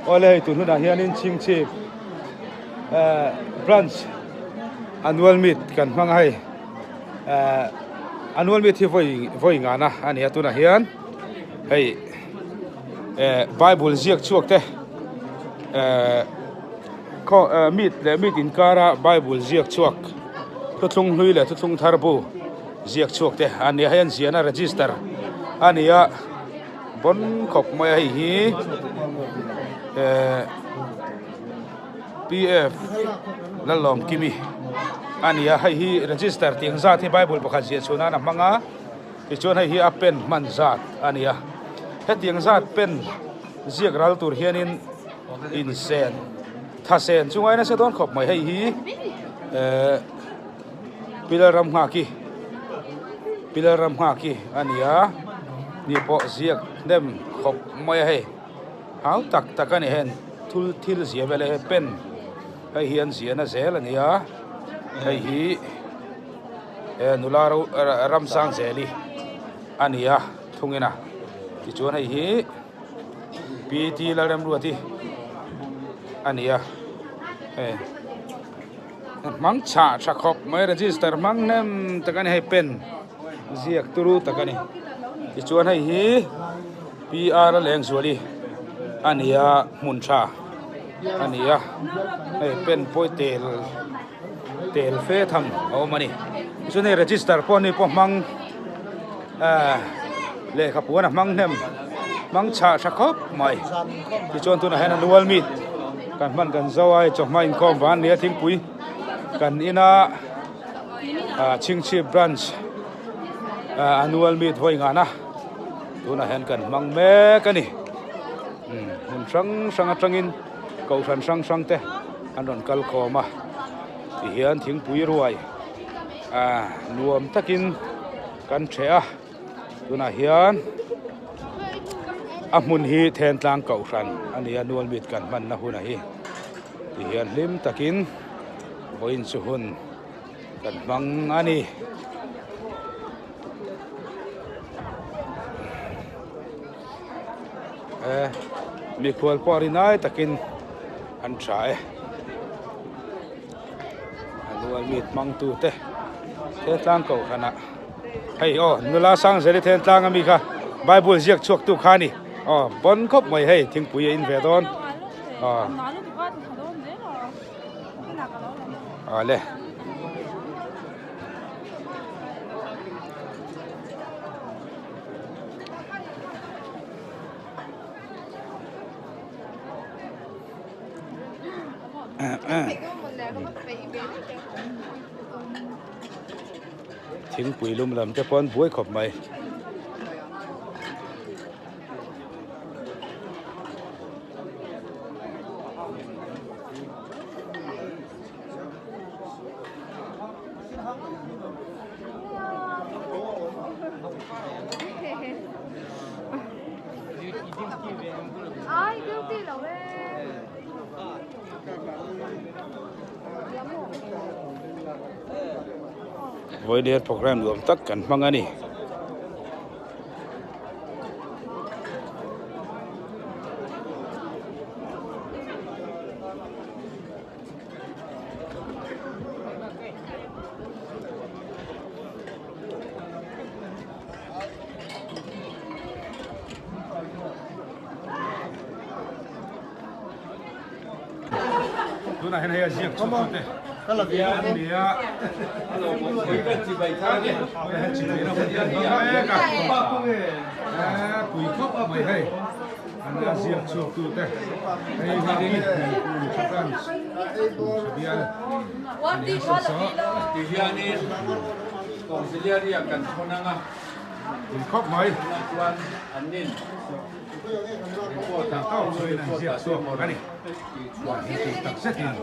Awle hei tun hunah hianin Chhingchhip eh branch annual meet kan hmang a hei eh annual meet hi vawi vawi ngana a ni a tunah hian hei eh bible ziak chhuak te eh khaw eh meet leh meet inkara bible ziak chhuak thuthlung hlui leh thuthlung thar bu ziak chhuak te a ni a hei an ziahna register a ni a. Pawn khawp mai a hei hi eh PF Lalawmkimi a ni a hei hi register tih ang zat hi bible pakhat ziah chhuah nan a hmang a tichuan hei hi a pen hman zat a ni a hetiang zat pen ziak ral tur hianin insen thasen chu ngai nasa dawn khawp mai hei hi eh. Pillar ram nghak hi pillar ram nghak hi a ni a ni pawh ziak hnem khawp mai a hei hau tak tak a ni heng thul thil zia vel hei pen hei hi an ziahna zel a ni a hei hi he nula ro ramsang zel hi a ni a thungin a tichuan hei hi pt Lalremruati a ni a hei. Hmang chhah tha khawp mai register hmang hnem tak a ni hei pen ziak turu tak a ni tichuan hei hi PR a leng zuali a ni a hmun tha a ni a hei pen pawh tel tel fe tham a awm a ni tichuan hei register pawh ni pawh hmang ah lehkha puan a hmang hnem hmang chhah tha khawp mai tichuan tunah hian annual meet kan hman kan zo a hei chawhma inkhawm vang ania thingpui kan ina ah chhingchhip branch ah annual meet vawi nghahna tunah hian kan hmang mek a ni umm hmun hrang hrang atangin kohhran hrang hrang te an rawn kal khawm a tihian thingpui ruai ah nuam takin kan ṭheh a tunah hian a hmun hi Thentlang Kohhran a ni a Nual Meet kan hmanna hunah hi tihian hlim takin vawiin chu hun kan hmang a ni. Eh mikhual pawh rinai takin an tha e. Annual meet hmang tu te Thentlang kohhran ah hei aw nula Sangzeli Thentlang ami kha bible ziak chhuak tu kha a ni aw pawn khawp mai hei thingpui a in ve dawn aw awle. Thingpui lum lam te pawh an buai khawp mai. Vawiin program nuam tak kan hmang a ni. Tunah hian hei a ziak chhuak tute an ni a pui khawp mai hei an a ziak chhuak tute hei hi bial a ni a saw saw tihianin auxiliary ah kan thawn anga pui khawp mai chuan an nin Tawk chuan an ziak chhuak a ni. Tih tak zetin.